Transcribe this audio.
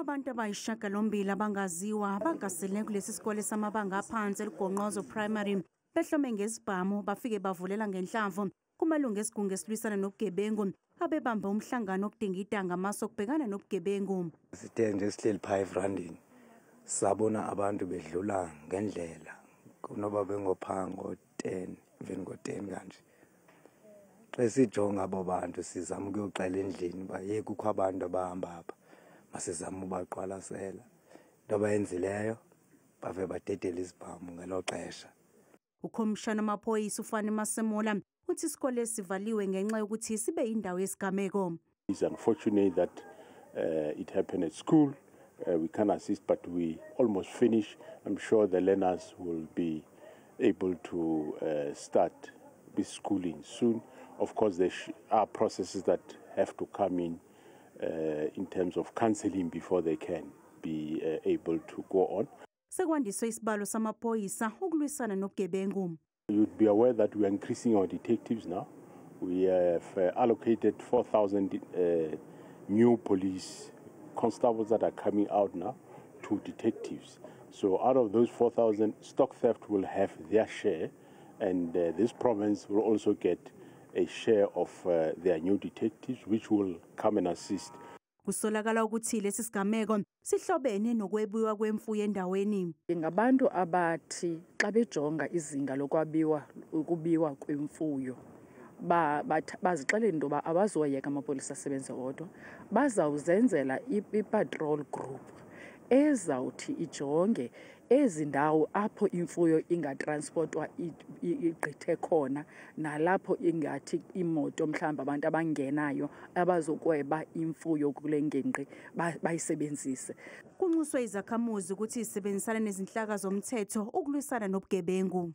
Abantu abayisishiyagalombili abangaziwa bagasele kulesi sikole samabanga aphansi eLugonqozo Primary behlome ngezibhamu, bafike bavulela ngenhlamvu kumalungu esigungu esilwisana nobugebengu abebambe umhlangano okudingida ngamasu okubhekana nobugebengu. Sithe nje sihleli phaa everandini, sabona abantu bedlula ngendlela kunoba bengophaa ngo-10, even ngo-10 kanje. Xa sijonga abo bantu sizama ukuyoxela endlini uba ye kukho abantu abahamba apha, masizame ubaqwalasela. Into abayenzileyo bave badedela izibhamu ngelo xesha. Ukhomishana wamaphoyisa uFani Masemola uthi isikole sivaliwe ngenxa yokuthi sibe yindawo yesigameko. It's unfortunate that it happened at school. We can't assist, but we almost finished. I'm sure the learners will be able to start with schooling soon. Of course, there are processes that have to come in terms of counseling before they can be able to go on. Sekwandiswe isibalo samaphoyisa ukulwisana nobugebengu. You'd be aware that we are increasing our detectives now. We have allocated 4,000 new police constables that are coming out now to detectives. So out of those 4,000, stock theft will have their share, and this province will also get a share of their new detectives, which will come and assist. Kusolakala ukuthi lesi sigameko sihlobene nokwebiwa kwemfuyo endaweni. Ngabantu abathi xa bejonga izinga lokwabiwa ukubiwa kwemfuyo bazixelele into yoba abazoyeka amapolisa asebenze wodwa, bazawuzenzela i-patrol group ezawuthi ijonge ezi ndawo apho imfuyo ingatranspotwa igqithe khona, nalapho ingathi imoto mhlawumbi abantu abangenayo abazokweba imfuyo kule ngingqi bayisebenzise. Kunxuswe izakhamuzi ukuthi zisebenzisane nezinhlaka zomthetho ukulwisana nobugebengu.